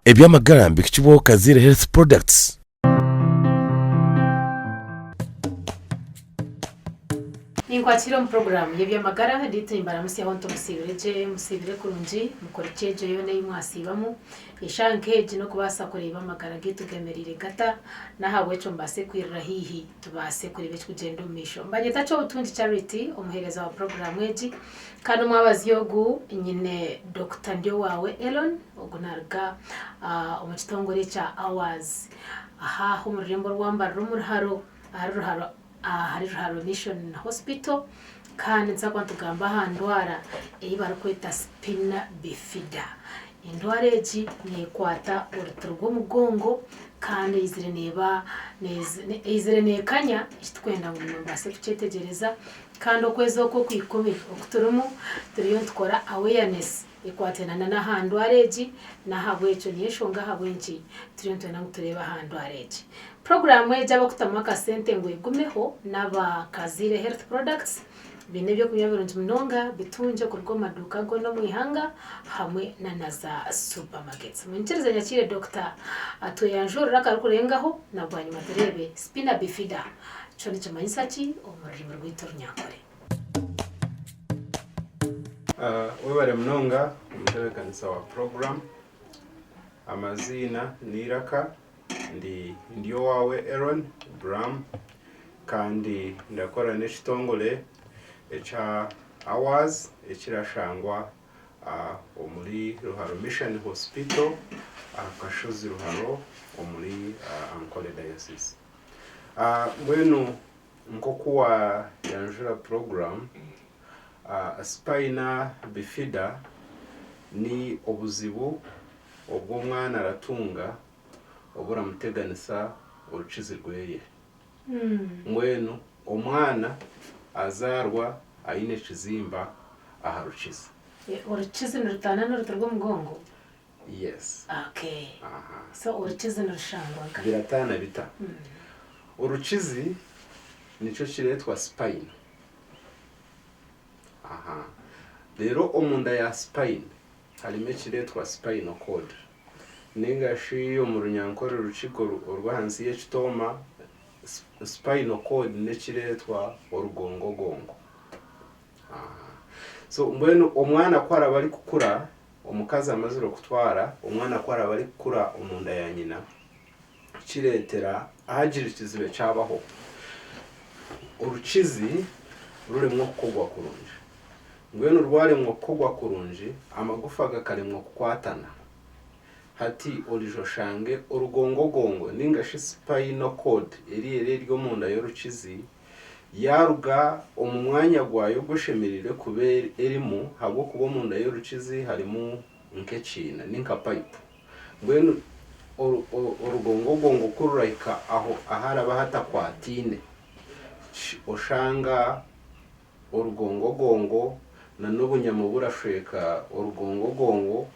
Eby'amagara nibihikibwaho Kaziire Health Products. Ninkwakira omu puroguraamu y'eby'amagara beitu nimbaramutsyaho nti musiibire gye, musiibire kurungi, mukore gye egyo yoona ei mwasiibamu. Eshaaha nk'egi n'okubaasa kureeba amagara gaitu gemereire gata, n'ahabw'ekyo mubaase kwirira haihi tubaase kureeba ekirikugyenda omu maisho. Mbanyeta Kyobutungi Charity, omuheereza wa puroguraamu egi, kandi omwabazyo ogu nyine Dokita Ndyowaawe Elon, ogu naaruga omu kitongore ekya Ours aha omu rurembo orwa Mbarara omu Ruharo, ahari Ruharo ahari Ruharo Mission Hospital kandi nituza kuba nitugamba aha ndwara ei barikweta Spina Bifida. Endwara egi neekwata oruti rw'omugongo kandi eizire neeba eizire neekanya eki turikwenda ngu imwe mubaase kukyetegyereza kandi okwezi oku okw'ikumi oku turimu turiyo nitukora awareness ekwatiraine n'aha ndwara egi n'ahabw'ekyo niyo enshonga ahabw'enki turiyo nitwenda ngu tureebe aha ndwara egi. Puroguraamu egi abakutamu akasente ngu egumeho n'aba Kaziire Health Products baine eby'okunywa birungi munonga bitungye kuruga omu maduuka goona omu ihanga hamwe na na za supermarkets. Munyikirize nyakiire Dokita atweyanjurire akarikurengaho na bwanyima tureebe Spina Bifida kyo nikimanyisa ki omu rurimi rwaitu Orunyankore. Webare munonga omutebekanisa wa puroguramu. Amaziina n'eiraka ndi Ndyowaawe Aaron Bram kandi ndakora n'ekitongore ekya Ours ekirashangwa omuri Ruharo Mission Hospital aha kashozi Ruharo omuri Ankole Diocese. Mbwenu Nk'oku waayanjura puroguraamu, Spina bifida ni obuzibu obu omwana aratunga oburamuteganisa orukizi rweye. Mbwenu omwana azaarwa aine ekizimba aha rukizi. Orukizi nirutaana n'oruti rw'omugongo? Yes. Okay. So orukizi nirushangwa nkahi? Birataana bita? Orukizi nikyo kireetwa spine. Aha. Reero omunda ya spine harimu ekireetwa spinal cord. Nainga shi omu Runyankore orukiga orw'ahansi y'ekitooma, spinal cord n'ekireetwa orugongogongo. Aha. So mbwenu omwana ku araba arikukura, Omukazi amazire okutwara, omwana ku araba arikukura omunda ya nyina, kireetera hagira ekizibu ekyabaho, orukizi ruremwa okukorwa kurungi. Mbwenu rwaremwa kukorwa kurungi, amagufa gakaremwa kukwatana. Hati orija oshange orugongogongo ninga shi spinal cord eriya eri eri omunda y'orukizi, Yaaruga omu mwanya gwayo ogu eshemereire kuba erimu ahabw'okuba omunda y'orukizi harimu nk'ekiina, ni nka payipu. Mbwenu orugongogongo ku rurahika aho aharaba hatakwataine, oshanga orugongogongo n'obunyama oburashweka orugongogongo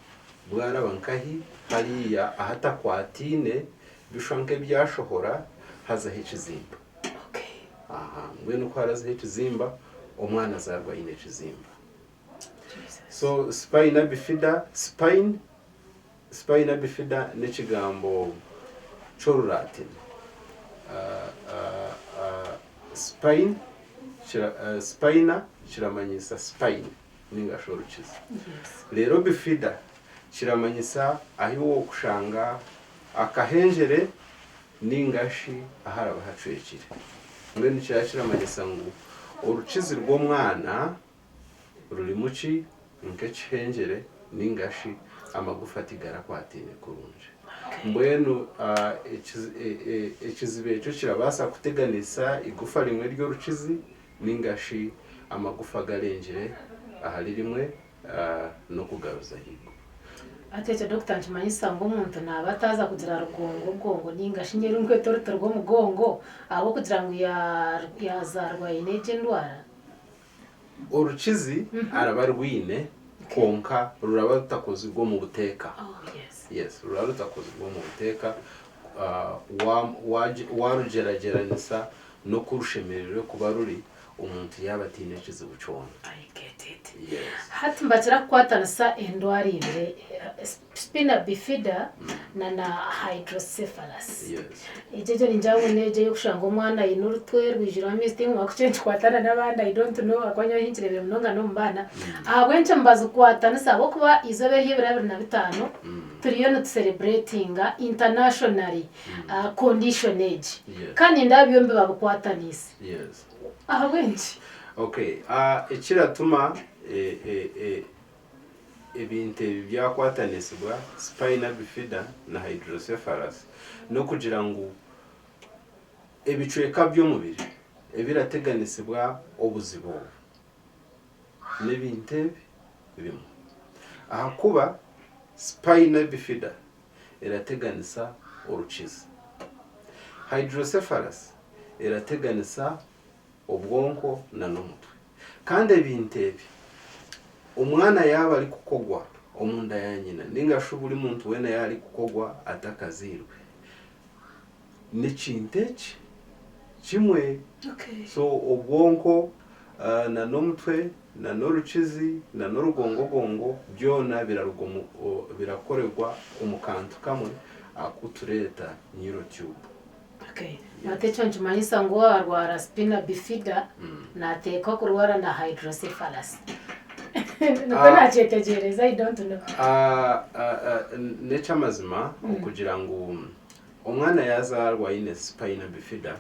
bwaraba nkahi hariya ahatakwataine bishwa nk'ebyashohora hazaho ekizimba. Aha, mbwenu ku harazaho ekizimba, omwana azaarwa aine ekizimba. So spina bifida, spine, spina bifida n'ekigambo ky'Orulatini. Uh, uh, uh, spine, kira, uh, spina kiramanyisa spine ninga shi orukizi. Reero bifida kiramanyisa ahi wokushanga akahengyere Nainga shi aharaba hacwekire. Mbwenu kiraba kiramanyisa ngu orukizi rw'omwana rurimu ki? Nk'ekihengyere nainga shi amagufa tigarakwataine kurungi. Mbwenu ekizibu ekyo kirabaasa kuteganisa eigufa rimwe ry'orukizi nainga shi amagufa agarengire ahari rimwe n'okugaruza ahaiguru. Hati ekyo dokita nikimanyisa ngu omuntu naaba ataaza kugira rugongogongo nainga shi nyowe nkwete oruti rw'omugongo ahabw'okugira ngu yaazaarwa aine egyo endwara? Orukizi araba arwine kwonka ruraba rutakozirwe omu buteeka. Yes, ruraba rutakozirwe omu buteeka waarugyeragyeranisa n'oku rushemereire kuba ruri. omuntu yaaba ataine ekizibu kyona. I get it. Yes. Hati nibakira kukwatanisa endwara ibiri, spina bifida na na hydrocephalus. Yes. Egyo egyo ningira ngu n'egyo ey'okushanga omwana aine orutwe rwijwiremu amaizi tinkumanya ku nikikwatana n'abandi I don't know ahakuba nyowe ahi nkireebire munonga n'omu baana. Ahabw'enki nibazikwatanisa? Ahabw'okuba eizooba ery'ebiro 25 turiyo nitusereburetinga internationally condition egi. Yes. Kandi nindeeba byombi babikwataniise. Yes. Ahabw'enki? Okay, ekiratuma ebintu ebi byakwatanisibwa, spina bifida na hydrocephalus, n'okugira ngu ebicweka by'omubiri ebirateganisibwa obuzibu obu n'ebintu ebi bimwe. Ahakuba spina bifida erateganisa orukizi, hydrocephalus erateganisa obwonko na n'omutwe. Kandi ebintu ebi omwana yaaba arikukogwa omunda ya nyina ninga shi buri muntu weena yaaba arikukogwa atakazairwe n'ekintu eki kimwe. So obwonko na n'omutwe na n'orukizi na n'orugongogongo byona biraruga omu birakorerwa omu kantu kamwe aku tureeta neurotube. Okay. Hati ekyo nikimanyisa ngu owarwara spina bifida nateekwa kurwara na hydrocephalus. Nikwo nakyetegyereza, I don't know. N'eky'amazima okugira ngu omwana yazaarwa aine spina bifida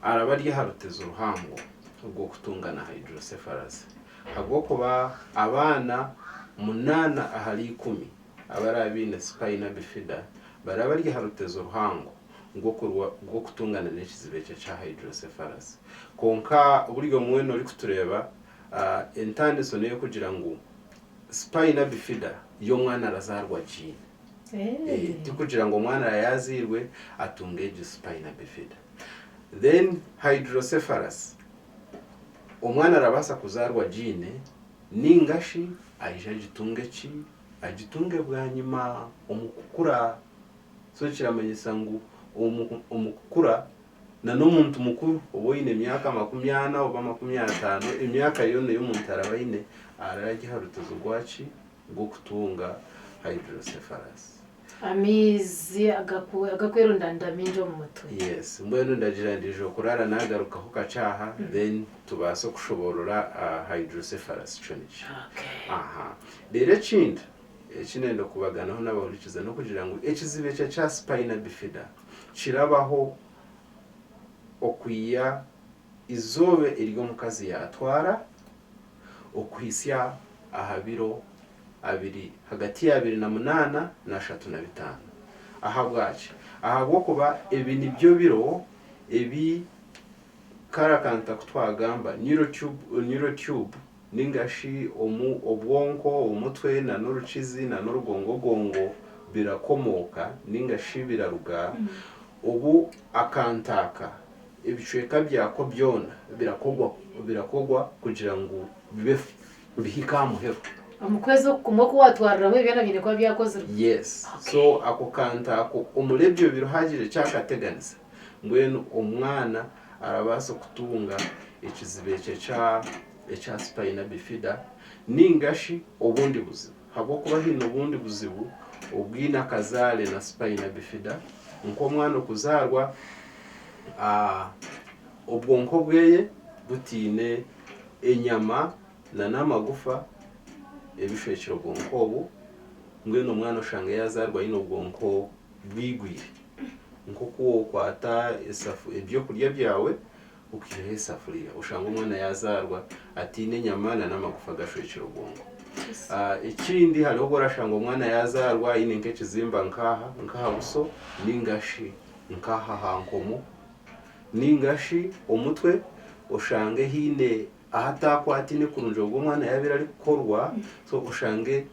araba ari aha rutezo ruhango rw'okutunga na hydrocephalus ahabw'okuba abaana munaana ahari ikumi abaraba baine spina bifida baraba bari aha rutezo ruhango rw'okutungana n'ekizibu ekyo ekya hydrocephalus. Kwonka buri omwe weena orikutureeba, entaaniso n'ey'okugira ngu spina bifida yo omwana arazaarwa agiine. Tikugira ngu omwana yaazairwe atunga egyo spina bifida. Then hydrocephalus, omwana arabaasa kuzaarwa agiine ninga shi aije agitunge ki? Agitunge bwanyima omu kukura. So kiramanyisa ngu omu kukura na n'omuntu mukuru oba oine emyaka 40 oba 50, emyaka yoona ei omuntu araba aine, araba ari aha rutezo rwaki? Rw'okutunga hydrocephalus. Amaizi agakwerundanira maingi omu mutwe. Yes, mbwenu ndagira ndiija okurara nagarukaho kakye aha then tubaase kushoboorora hydrocephalus kyo niki. Aha. Reero ekindi eki ndenda kubaganaho n'abahurikiza n'okugira ngu ekizibu ekyo ekya spina bifida kirabaho okwiha eizooba eri omukazi yaatwara okuhitsya aha biro abiri hagati ya 28 na 35. Ahabwaki? Ahabw'okuba ebi nibyo biro ebi kara akantu aku twagamba neural tube ninga shi omu obwonko, omutwe na n'orukizi na n'orugongogongo birakomooka ninga shi biraruga obu akantu aka ebicweka byako byona birakogwa kugira ngu bibe bihike aha muheru. Omu kwezi oku kumwe oku waatwariramu ebi byona biine kuba byakozirwe. Yes. So ako kantu ako omuri ebyo biro haagira ekyakateganisa, mbwenu omwana arabaasa kutunga ekizibu ekyo ekya ekya spina bifida ninga shi obundi buzibu. Ahabw'okuba haine obundi buzibu obwine akazaare na spina bifida, nk'omwana okuzaarwa obwonko bweye butaine enyama nana amagufa ebishwekire obwonko obu, mbwenu omwana oshanga yazaarwa aine obwonko bwigwire nk'oku okwata ebyokurya byawe okaihaho esafuriya oshanga omwana yazaarwa ataine enyama nana amagufa gashwekire obwonko. Ekindi hariho obu orashanga omwana yazaarwa aine nk'ekizimba nk'aha nk'aha buso ninga shi nk'aha aha nkomo ninga shi omutwe oshange haine ahu atakwataine kurungi obwo omwana yaabaire arikukorwa so oshange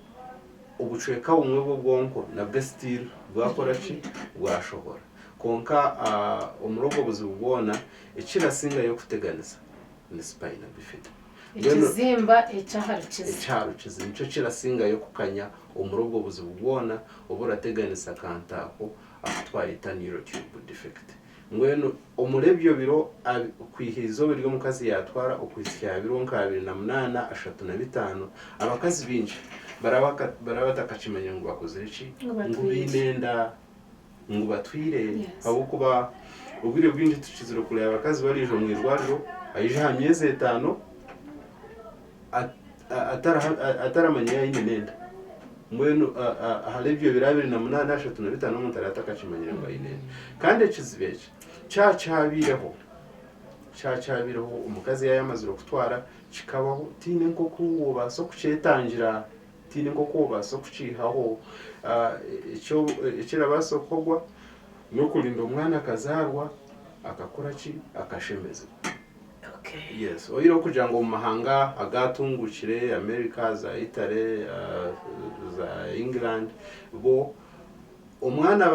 obucweka bumwe bw'obwonko nabwo still bwakora ki bwashohora. Kwonka omuri obwo buzibu bwona ekirasingayo kuteganisa ni spina bifida. Ekizimba eky'aha rukizi. Eky'aha rukizi nikyo kirasingayo kukanya omuri obwo buzibu bwona oburateganisa akantu ako aku twayeta neural tube defect. Mbwenu omuri ebyo biro kwiha eizooba eri omukazi yaatwara okuhitsya aha biro nka 28, 35, abakazi baingi baraba batakakimanya ngu bakozire ki? Ngu baine enda, ngu batwire. Ahabw'okuba obwire bwingi tukizire kureeba abakazi bariija omu irwariro, aija aha myezi etaano ataramanya yaaba aine n'enda. Mbwenu ahari ebyo biro 28, 35 omuntu araba atakakimanyire ngu aine enda. Kandi ekizibu eki kyaba kyabaireho, kyaba kyabaireho omukazi yaaba yamazire kutwara kikabaho, tihaine nk'oku obaasa okukyetangira, tihaine nk'oku obaasa okukiihaho. Ekirabaasa kukorwa n'okurinda omwana akazaarwa akakora ki? Akashemezibwa. Yes, oyihireho kugira ngu omu mahanga agatunguukire, America, za Italy, za England, bo omwana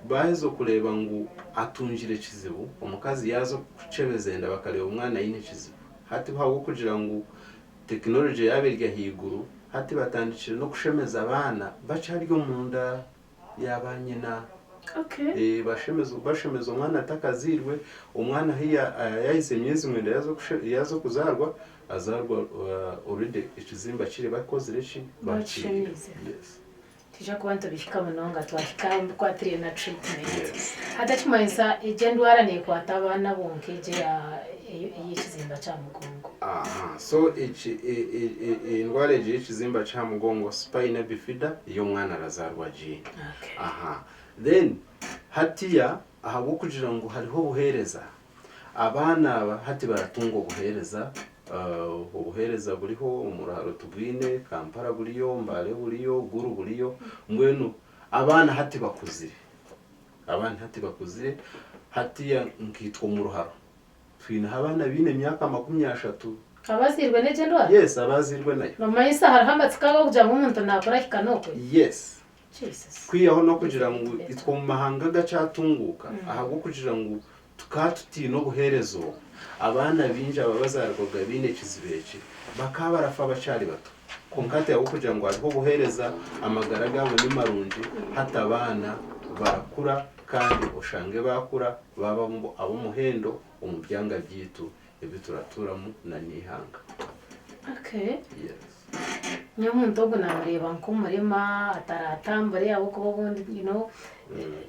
baaheza okureeba ngu atungire ekizibu, omukazi yaaza kukyebeza enda bakareeba omwana aine ekizibu. Hati bo ahabw'okugira ngu tekinologye yaaba eri ahaiguru, hati batandikire n'okushemeza abaana bakyari omunda. ya banyina. Okay. Bashemeza bashemeza omwana atakazairwe, omwana ahu yahisa emyezi mwenda yaaza okuzaarwa, azaarwa already ekizimba kiri bakozire ki? Bakishemiize. Yes. Twija kuba nitubihika munonga twahika aha bikwatiraine na treatment. Yes. Hati ekimanyisa egyo endwara nekwata abaana bonka egyo ey'ekizimba kya mugongo. Aha, so eki endwara egi y'ekizimba ky'aha mugongo, spina bifida, yo omwana arazaarwa agiine. Okay. Aha, then hatiya ahabw'okugira ngu hariho obuheereza, abaana aba hati baratunga obuheereza, obuheereza buriho omu Ruharo tubwine, Kampala buriyo, Mbale buriyo, Gulu buriyo, mbwenu abaana hati bakuzire, abaana hati bakuzire, hatiya nkaitwe omu Ruharo Twineho abaana abaine emyaka 30. Abazairwe n'egyo endwara? Yes, abazairwe nayo. Nomanyisa hariho amatsiko ag'okugira ngu omuntu naakura ahika n'okwe? Yes. Jesus. Kwihaho n'okugira ngu itwe omu mahanga agakyatunguuka, ahabw'okugira ngu tukaba tutaine obuheereza obu, abaana baingi aba abazaarwaga baine ekizibu eki bakaba barafa bakyari bato. Kwonka hati ahabw'okugira ngu hariho obuheereza, amagara gaabo ni marungi, hati abaana barakura kandi oshange baakura baaba ab'omuhendo omu byanga byaitu ebi turatuuramu na n'eihanga. Okay. Yes. Nyowe omuntu ogu namureeba nk'omurema ataratambure ahabw'okuba obundi you know,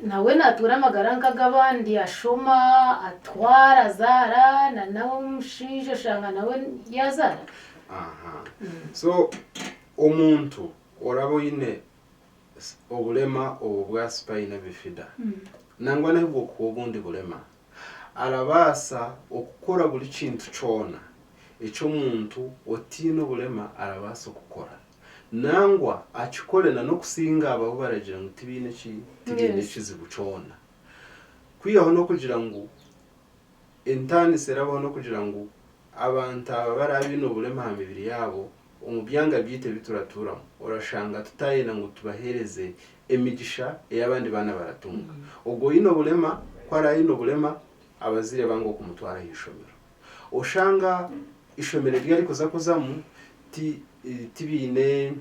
nawe natuura amagara nk'ag'abandi ashoma, atwara, azaara na nawe omushaija oshanga nawe yazaara. Aha. So omuntu oraba oine oburema obu bwa spina bifida nangwa nahi bwokuba obundi burema arabaasa okukora buri kintu kyona eky'omuntu otaine oburema arabaasa okukora nangwa akikore na n'okusinga abo abu baragira ngu tibaine ki tibaine Yes. kizibu kyona kwihaho n'okugira ngu Entaaniso erabaho n'okugira ngu abantu aba abaraabe baine oburema aha mibiri yaabo, omu byanga byaitu ebi turatuuramu, orashanga tutayenda ngu tubaheereze emigisha ei abandi baana baratunga. Ogwo oine oburema ku araabe aine oburema, abazaire banga okumutwara aha ishomero. Oshanga ishomero eri arikuza kuzamu ti tibaine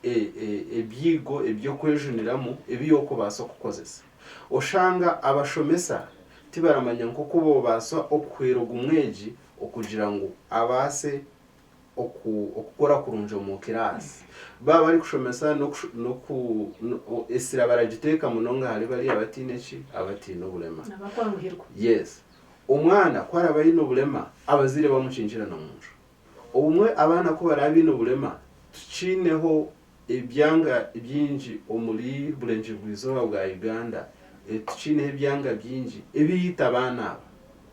ebyigo eby'okwejuniramu ebi orikubaasa kukozesa. Oshanga abashomesa tibaramanya nk'oku boobaasa okuhwera ogu mwegi okugira ngu abaase okukora kurungi omu kiraasi. Baaba barikushomesa esira baragiteeka munonga ahari bariya abataine ki? Abataine oburema. Abakwanguhirwa. Yes. Omwana ku araabe aine oburema, abazaire bamukingira n'omunju. Obumwe abaana ku baraabe baine oburema, tukiineho ebyanga bingi omuri Burengyerwa-izooba bwa Uganda, tukiineho ebyanga bingi ebiriita abaana aba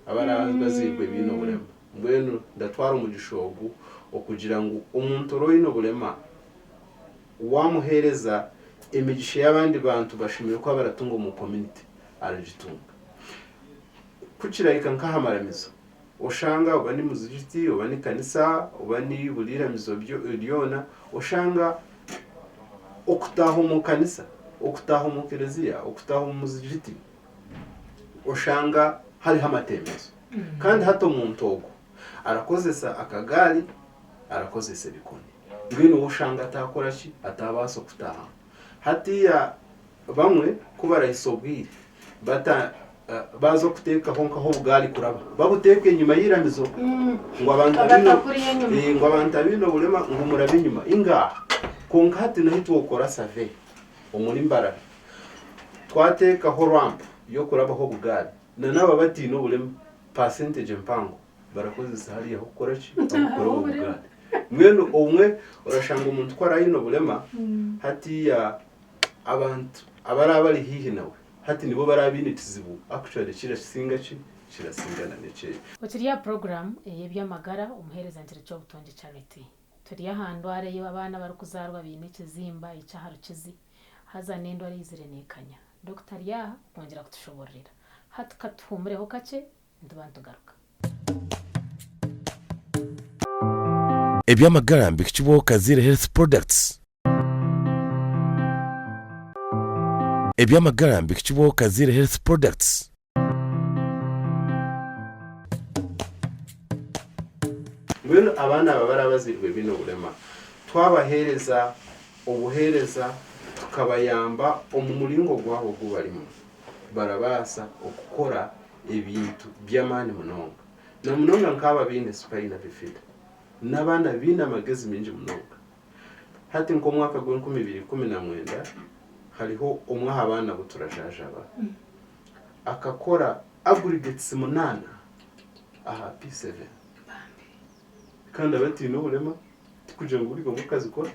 abaraabe bazairwe baine oburema. Mbwenu ndatwara omugisha ogu okugira ngu omuntu ori oine oburema waamuheereza emigisha ei abandi bantu bashemereire kuba baratunga omu community, aragitunga. Ku kirahika nk'aha maramizo, Oshanga oba ni muzigiti, oba ni kanisa, oba ni buri iramizo ryona, oshanga okutaaha omu kanisa, okutaaha omu kereziya, okutaaha omu muzigiti, oshanga hariho amatembezo. Kandi hati omuntu ogwo arakozesa akagaari, arakozesa ebikoni. Mbwenu we oshanga ataakora ki? Ataabaasa okutaahamu. Hatiiya bamwe ku barahisa obwire bata. Baaza okuteekaho nkaho obugaari kuraba, babuteeka enyima y'eiramizo ngu abantu abaine ngu abantu abaine oburema ngu murabe enyima. Inga! Kwonka hati nahi twokora survey omuri Mbarara, twateekaho ramp y'okurabaho obugaari, na n'abo abataine oburema percentage mpango barakozesa hariya ah'okukora ki? Ah'okuraba obugaari. Mbwenu obumwe orashanga omuntu ku araabe aine oburema, hatiiya abantu abaraba bari haihi nawe hati nibo baraba baine ekizibu actually kirasinga ki? Kirasingana n'ekyekyo. Okiri aha puroguraamu ey'eby'amagara omuheereza Nkiri Ky'obutungi Charity. Turi aha ndwara ei abaana abarikuzaarwa baine ekizimba eky'aha rukizi haza n'endwara eizire neekanya. Dokita ari aha kwongyera kutushobororera. Hati ka tuhuumureho kakye nituba nitugaruka. Eby'amagara mbihikibwaho Kaziire Health Products. Eby'amagara mbihikibwaho Kaziire Health Products. Mbwenu abaana aba abaraba bazairwe baine oburema, twabaheereza obuheereza tukabayamba omu muringo gwabo ogu barimu, barabaasa okukora ebintu by'amaani munonga. Na munonga nk'aba abaine spina bifida. N'abaana baine amagezi maingi munonga. Hati nk'omwaka gw'enkumi ibiri ikumi na mwenda, hariho omwe aha baana abu turajaajaba, akakora aggregates munaana aha P7. Kandi abataine oburema tikugira ngu buri omwe akazikora.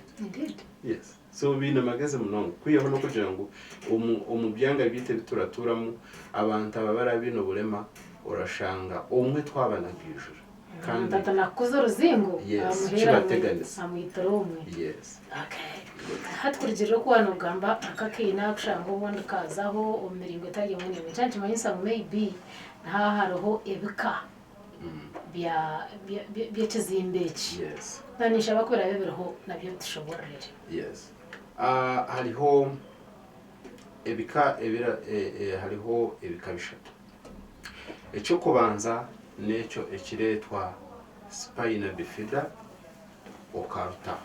Yes. So baine amagezi munonga. Kwihaho n'okugira ngu omu omu byanga byaitu ebi turatuuramu, abantu aba abaraba baine oburema orashanga obumwe twabanagaijura. Kandi Tata nakukuza oruzingo Yes, amuheera kibateganisa. amwitira omwe. Yes. Okay. Hati kurugiirira oku waanogamba aka akaine kushanga obundi kaazaho omu miringo etari emwe n'emwe. Ekyo nikimanyisa ngu maybe nihaba hariho ebika bya by'ekizimba eki. Yes. Na ninshaba ku biraabe biriho nabyo bitushoboororere. Yes. Ah, hariho ebika ebira eh, eh, hariho ebika bishatu. Eky'okubanza n'ekyo ekireetwa spina bifida occulta.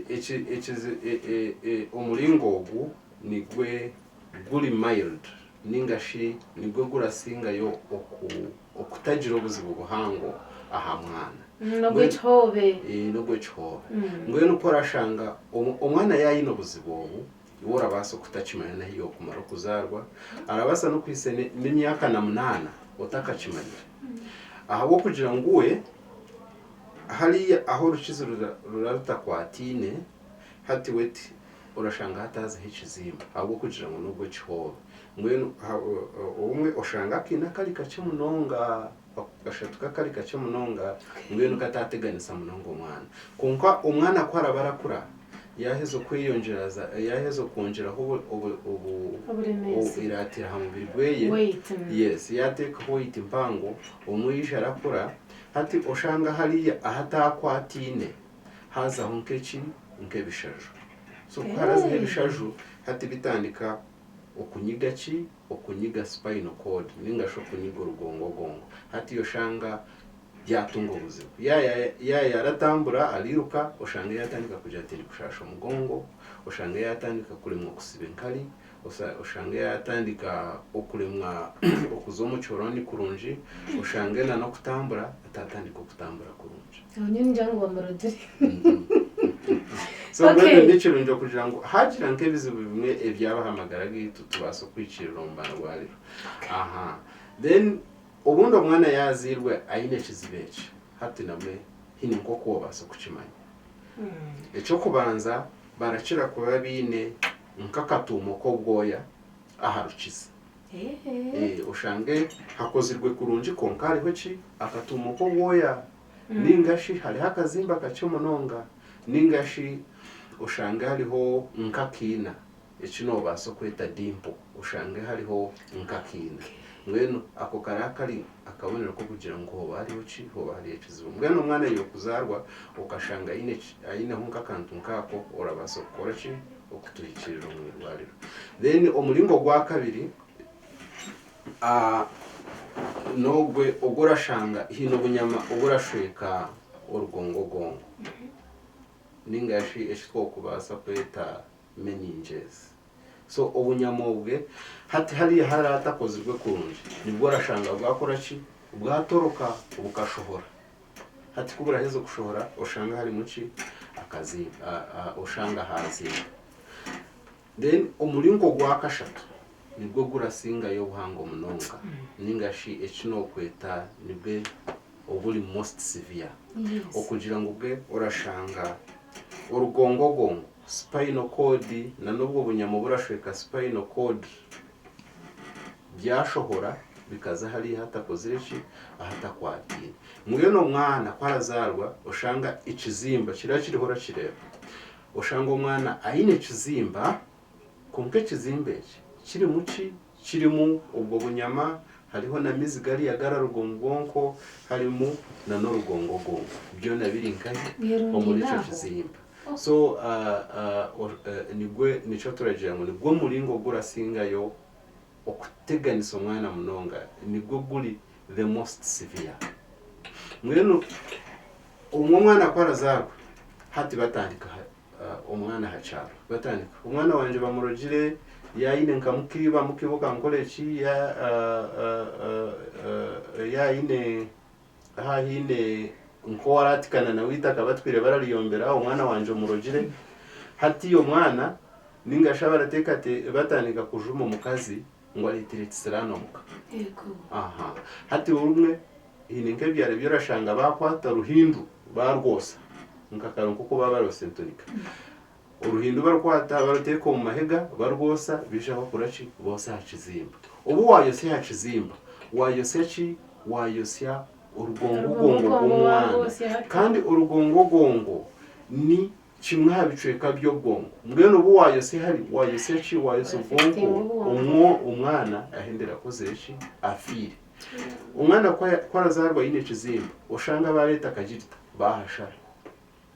Eki ekizi e, e, e, omuringo ogu nigwe guri mild ninga shi nigwe gurasingayo oku okutagira obuzibu buhango aha mwana. N'ogw'ekihoobe. N'ogw'ekihoobe. Mbwenu ku orashanga omwana yaaba aine obuzibu obu, iwe orabaasa okutakimanya n'ahu yookumara okuzaarwa, arabaasa n'okuhitsya n'emyaka na munaana otakakimanyire. Ahabw'okugira ngu we hariya ahu orukizi ruraba rutakwataine, hati we orashanga hataazaho ekizimba ahabw'okugira ngu n'ogw'ekihoobe. Mbwenu obumwe oshanga akaine akari kakye munonga, akashatu kakari kakye munonga mbwenu kataateganisa munonga omwana. Kwonka omwana ku araba arakura, yaaheza okweyongyeraza, yaaheza okwongyeraho Oburemeezi. iraatira aha mubiri gweye, Weight. yes, yaateekaho weight mpango, omwija arakura, hati oshanga hariya ahataakwataine haazaho nk'eki, nk'ebishaju. So ku harazaho ebishaju, hati bitandika okunyiga ki? Okunyiga spinal cord ninga shi okunyiga orugongogongo. Hati oshanga yatunga obuzibu. Ya yaratambura ariruka, oshange yatandika kugira ati ndikushasha omugongo, oshange yatandika kuremwa kusiba enkari, oshange yatandika okuremwa okuza omu kihoronio kurungi, oshange na n'okutambura atatandika okutambura kurungi. Aho nyowe ningira ngu bamurogire. So Okay. mbwenu nikirungi okugira ngu hagira nk'ebizibu bimwe ebyaba aha magara gaitu tubaase okuhikirira omu marwariro. Aha. Then obundi omwana yaazairwe aine ekizibu eki, hati nabwe haine nk'oku obaasa kukimanya. Eky'okubanza barakira kuba baine nk'akatuumo k'obwoya aha rukizi. Oshange hakozirwe kurungi kwonka hariho ki? Akatuumo k'obwoya ninga shi hariho akazimba kakye munonga ninga shi oshange hariho nk'akaina eki noobaasa okweta dimple oshange hariho nk'akaina. Mbwenu ako karaba kari akabonero k'okugira ngu hooba hariho ki? Hooba hariho ekizibu. Mbwenu omwana y'okuzaarwa okashanga aineho nk'akantu nk'ako orabaasa kukora ki? Okutuhikiirira omu irwariro. Then omuringo ogwakabiri n'ogwe ogu orashanga haine obunyama oburashweka orugongogongo ninga shi eki twokubaasa kweta meninges. So obunyama obwe hati hariya hariya hatakozirwe kurungi nibwo orashanga bwakora ki? Bwatoroka bukashohora. Hati ku buraheza kushohora oshanga harimu ki? Akazimba, oshanga haazimba. Then omuringo gwakashatu nigwo gurasingayo obuhango munonga ninga shi eki nokweta nibwe oburi most severe okugira ngu bwe orashanga orugongogongo, spinal cord, na n'obwo bunyama oburashweka spinal cord byashohora bikaza hariya ahatakozire ki? Ahatakwataine. Mbwenu omwana ku arazaarwa oshanga ekizimba kiriya kiriho orakireeba, oshanga omwana aine ekizimba kwonka ekizimba eki kirimu ki? Kirimu obwo bunyama, hariho n'amaizi gariya gararuga omu bwonko, harimu na n'orugongogongo. Byona biri nkahi? Omuri ekyo kizimba. So nigwe nikyo turagira ngu nigwo muringo ogurasingayo okuteganisa omwana munonga, nigwo guri the most severe. Mbwenu obumwe omwana ku arazaarwa, hati batandika omwana aha kyaro batandika omwana wangye bamurogire yaayine nka mukiiba mukiiba okankora eki yaayine haine nk'owaratikana nawe eitaka batwire barariyombera omwana wangye omurogire hati omwana ninga shi abarateekate batandika kujuma omukazi ngu areetire ekisiraani omuka aha hati obumwe Haine nk'ebyaro ebi orashanga baakwata oruhindu baarwosa nka kare nk'oku baba baroosa entunika. Oruhindu barukwata baruteeka omu mahega barwosa baija bakora ki? Boosa aha kizimba. Obu waayosya aha kizimba, waayosya ki? Waayosya orugongogongo rw'omwana. Kandi orugongogongo ni kimwe aha bicweka by'obwongo. Mbwenu obu waayosya hari, waayosya ki? Waayosya obwonko, omwana ahendera akozire ki? Afiire. Omwana ku arazaarwa aine ekizimba, oshanga baareeta akagirita baahashara.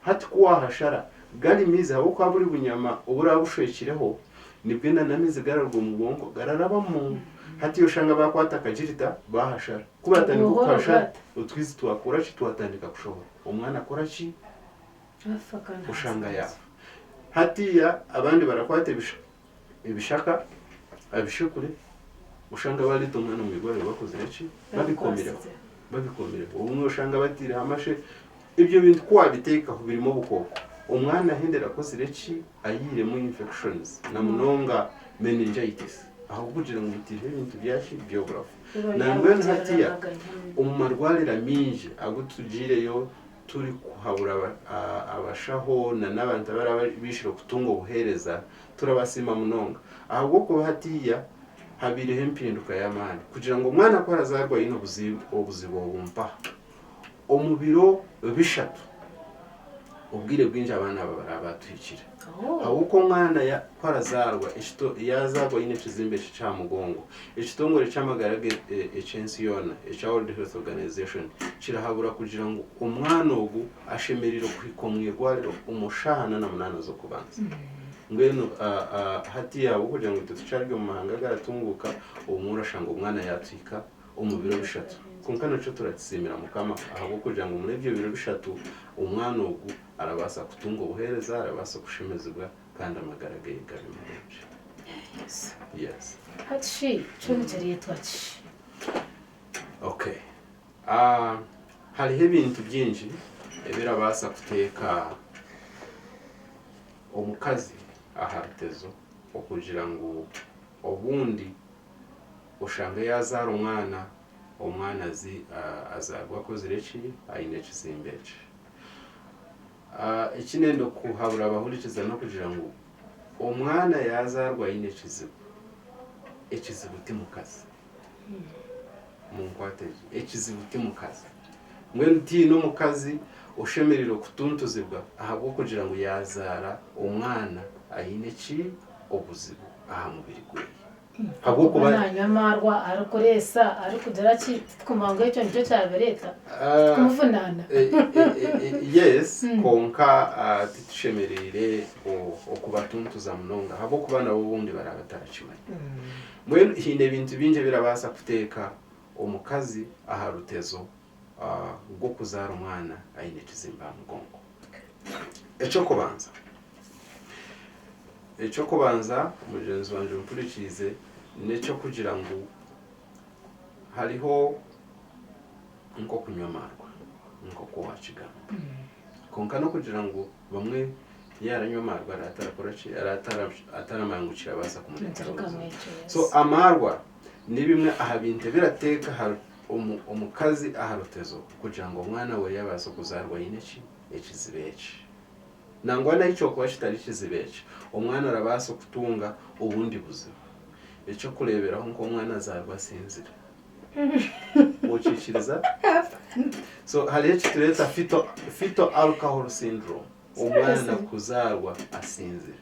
Hati ku waahashara, gari maizi ahabw'okuba buri bunyama oburaba bushwekireho, nibwe na n'amaizi gararuga omu bwonko gararabamu. Hati oshanga baakwata akagirita baahashara. Ku baatandika kuhashara, otwizi twakora ki? Twatandika kushohora. Omwana akora ki? Oshanga yaafa. Hatiiya abandi barakwata ebishaka abishekure oshanga bareeta omwana omu irwariro bakozire ki? Babikomireho babikomireho obumwe oshanga bataireho amashe ebyo bintu ku wabiteekaho birimu obukooko omwana ahendera akozire ki? Ayiiremu infections na munonga meningitis ahabw'okugira ngu mutaireho ebintu byaki? By'oburafu. Nambwenu hatiya omu marwariro amaingi agu tugiireyo Turikuhabura abashaho na n'abantu abaraba baishire kutunga obuheereza, turabasiima munonga ahabw'okuba hatiiya habaireho empinduka y'amaani kugira ngu omwana ku arazaarwa aine obuzibu obu mpaha omu biro bishatu obwire bwingi abaana aba baraba batuhikire. Ahabw'okuba omwana ku arazaarwa yaazaarwa aine ekizimba eki ky'aha mugongo, ekitongore ky'amagara eky'ensi yoona ekya World Health Organization kirahabura kugira ngu omwana ogu ashemereire kuhika omu irwariro omu shaaha ana na munaana z'okubanza. Mbwenu hati ahabw'okugira ngu itwe tukyari omu mahanga agaratunguuka, obumwe orashanga omwana yaatuhika omu biro bishatu. Kwonka nakyo turakisiimira Mukama ahabw'okugira ngu omuri ebyo biro bishatu omwana ogu Arabaasa kutunga obuheereza, arabaasa kushemezibwa kandi amagara ge gabe marungi. Yes. Yes. Hati shi kyo nikireetwa ki? Okay. Ah, hariho ebintu bingi ebirabaasa kuteeka omukazi aha rutezo okugira ngu obundi oshange yaazaara omwana, omwana azaarwe akozire ki? Aine ekizimba eki. Eki nenda kuhabura abahurikiza n'okugira ngu omwana yaazaarwa aine ekizibu, ekizibu ti mukazi. Munkwate gye, ekizibu ti mukazi. Mbwenu tihaine omukazi oshemereire kutuntuzibwa ahabw'okugira ngu yaazaara omwana aine ki? Obuzibu aha mubiri gwe. Ahabw'okuba nanywa amaarwa, arikureesa, arikugira ki, titukumanya ngu ekyo nikyo kyabireeta, titukumuvunaana. Yes, kwonka titushemereire okubatuntuza munonga ahabw'okuba nabo obundi baraba batarakimanya. Mbwenu haine ebintu bingi ebirabaasa kuteeka omukazi aha rutezo rw'okuzaara omwana aine ekizimba aha mugongo. Eky'okubanza. Eky'okubanza mugyenzi wangye ompurikiize n'eky'okugira ngu hariho nk'okunywa amaarwa nk'oku waakigamba. Kwonka n'okugira ngu bamwe yaaranywa amaarwa araba atarakora ki? Araba ataramanya ngu kirabaasa kumureetera obuzibu. So amaarwa ni bimwe aha bintu ebirateeka omukazi aha rutezo kugira ngu omwana we yabaasa kuzaarwa aine ki? Ekizibu eki. Nangwa n'ahi kyokuba kitari kizibu eki, omwana arabaasa kutunga obundi buzibu. Eky'okureeberaho nk'omwana azaarwa asinzire. Okiikiriza? So hariho eki tureeta fetal, fetal alcohol syndrome, omwana kuzaarwa asinzire.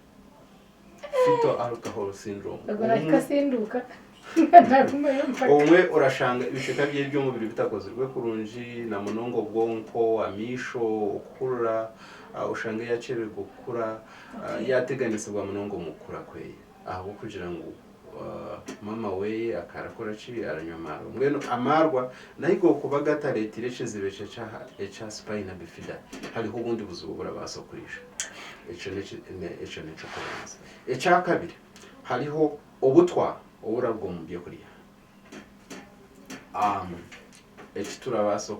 Fetal alcohol syndrome. Ogwo nahika asinduka nagumayo mpaka. Obumwe orashanga ebicweka bye by'omubiri bitakozirwe kurungi na munonga obwonko, amaisho, okuhurira, oshange yakyerererwa okukura, yateganisibwa munonga omu kukura kweye ahabw'okugira ngu maama weye akarakora ki aranywa amaarwa. Mbwenu amaarwa nahi gokuba gatareetire ekizibu ekyo ekya spina bifida, hariho obundi buzibu oburabaasa kwija. Ekyo ekyo n'eky'okubanza. Ekyakabiri, hariho obutwa oburaruga omu byokurya. Eki turabaasa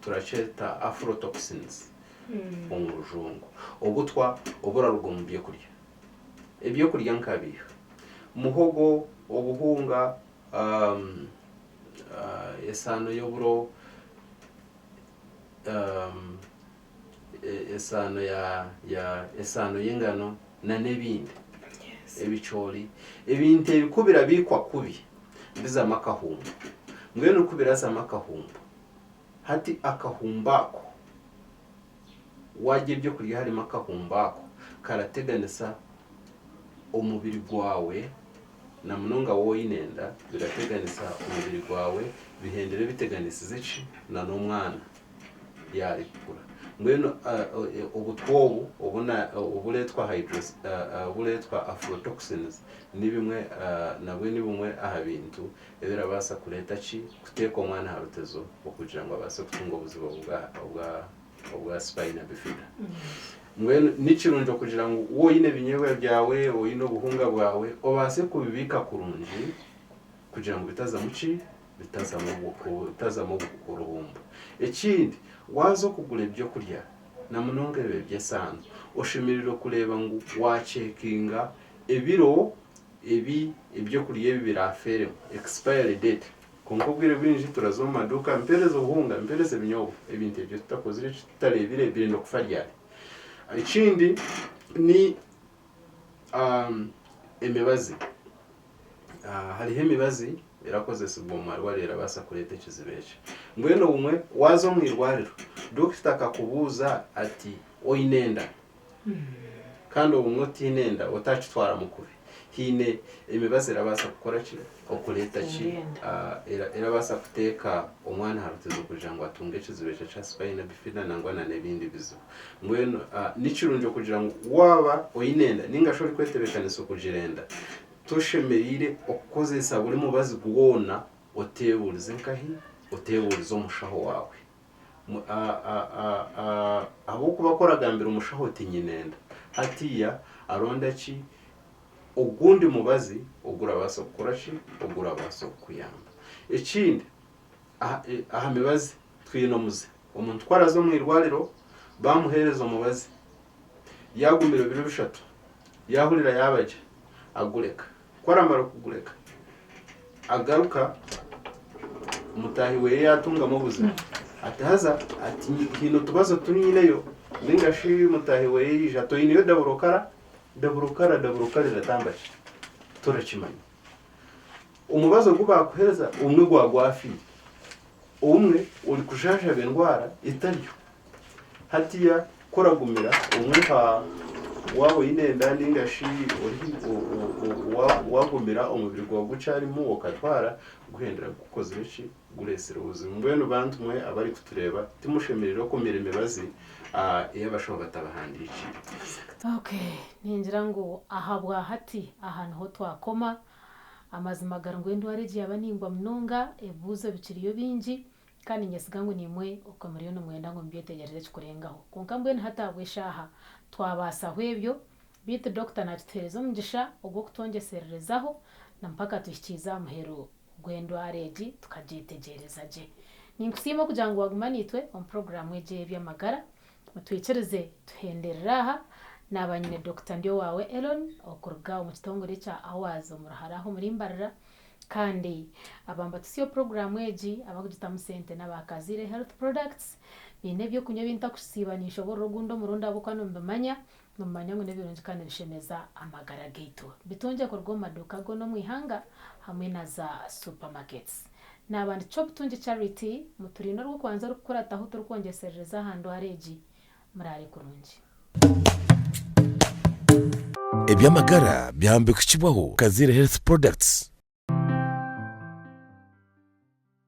turakyeta aflatoxins omu rujungu. Obutwa oburaruga omu byokurya. Ebyokurya nka biiha? Muhogo, obuhunga, esaano y'oburo, esaano ya esaano y'engano n'ebindi ebicoori. Ebintu ebi ku birabiikwa kubi bizamu akahumbu. Mbwenu ku birazamu akahumbu, hati akahumbu ako waarya ebyokurya harimu akahumbu ako, karateganisa omubiri gwawe na munonga waaba oine enda, birateganisa omubiri gwawe bihendere biteganisize ki n'omwana. Yaarikukura. Mbwenu obutwa obu obureetwa obureetwa aflatoxins ni bimwe nabwo ni bumwe aha bintu ebirabaasa kureeta ki? Kuteeka omwana aha rutezo okugira ngu abaase kutunga obuzibu obwa spina bifida. Mbwenu ni kirungi okugira ngu waaba oine ebinyeebwa byawe, oine obuhunga bwawe, obaase kubibiika kurungi kugira ngu bitazamu ki? Bitazamu oruhumbu. Ekindi, waaza okugura ebyokurya na munonga ebyo eby'esaano, oshemereire kureeba ngu waacekinga ebiro ebi ebyokurya ebi biraafeeremu, expiry date. Kwonka obwire bwingi turaza omu maduuka, mpeereza obuhunga, mpeereza ebinyobwa, ebintu ebyo tutakozire ki, tutareebire birenda kufa ryari. Ekindi ni emibazi. Hariho emibazi erakozesibwa omu marwariro erabaasa kureeta ekizibu eki. Mbwenu obumwe waaza omu irwariro, dokita akakubuuza ati oine enda? Kandi obumwe otaine enda otaakitwara mu kubi, haine emibazi erabaasa kukora ki? Okureeta ki? Erabaasa kuteeka omwana aha rutezo kugira ngu atunge ekizibu ekyo ekya spina bifida nangwa na n'ebindi bizibu. Mbwenu ni kirungi okugira ngu waaba oine enda nainga shi orikwetebeekanisa okugira enda, Toshemereire okukozesa buri mubazi gwona oteebuurize nkahi? Oteebuurize omushaho waawe. Ahabw'okuba ku oragambira omushaho oti nyine enda, hatiiya aronda ki? Ogundi mubazi ogurabaasa kukora ki? Ogurabaasa kukuyamba. Ekindi, aha mibazi twine omuze. Omuntu ku araza omu irwariro baamuheereza omubazi, Yaagumira ebiro bishatu, yaahurira yaaba gye, agureka. Ku aramara kugureka, agaruka mutaahi we yaatungamu obuzibu. Ati haza ati haine otubazo otu nyineyo, nainga shi mutaahi we yaija ati oineyo daburokara? Daburokara, daburokara eratamba ki? Torakimanya. Omubazi ogu baakuheereza obumwe gwaba gwafiire, obumwe orikujanjaba endwara etariyo. Hatiya ku oragumira obumwe nka waaba oine enda nainga shi waagumira omubiri gwawe gukyarimu okatwara, guhendera gukozire ki? Gureetsire obuzibu. Mbwenu bantu mwe abarikutureeba, timushemereire okumira emibazi ei abashaho batabahandiikiire. Okay, ningira ngu ahabwa hati aha niho twakoma. Amazima gari ngu endwara egi yaaba ningwa munonga, ebibuuzo bikiriyo bingi. Kandi niinyesiga ngu naimwe okwo muriyo nimwenda ngu mubyetegyereze ekikurengaho. Kwonka mbwenu hati ahabw'eshaaha, twabaasaho ebyo. Beitu Dokita naakituheereza omugisha ogw'okutwongyesererezaho na mpaka tuhikiize aha muheru gw'endwara egi tukagyetegyereza gye. Ninkusiima okugira ngu waaguma naitwe omu puroguraamu egi ey'eby'amagara. Otwikirize tuhenderere aha. Naaba nyine Dokita Ndyowaawe Ellon okuruga omu kitongore ekya Awaaz omu Ruhara aha omuri Mbarara. Kandi abambatutsya puroguraamu egi abakugitamu sente n'aba Kaziire Health Products. Baine eby'okunywa ebi ntakusiiba ninshoborora ogundi omurundi ahabw'okuba nimubimanya. Nimumanya ngu n'ebirungi kandi nibishemeza amagara gaitu. Bitungye kuruga omu maduuka goona omu ihanga hamwe na za supermarkets. Naaba ndi Kyobutungi Charity, muturinde orw'okubanza orikukurataho turikwongyeserereza aha ndwara egi. Muraare kurungi. Eby'amagara byahamba kuhikibwaho Kaziire Health Products.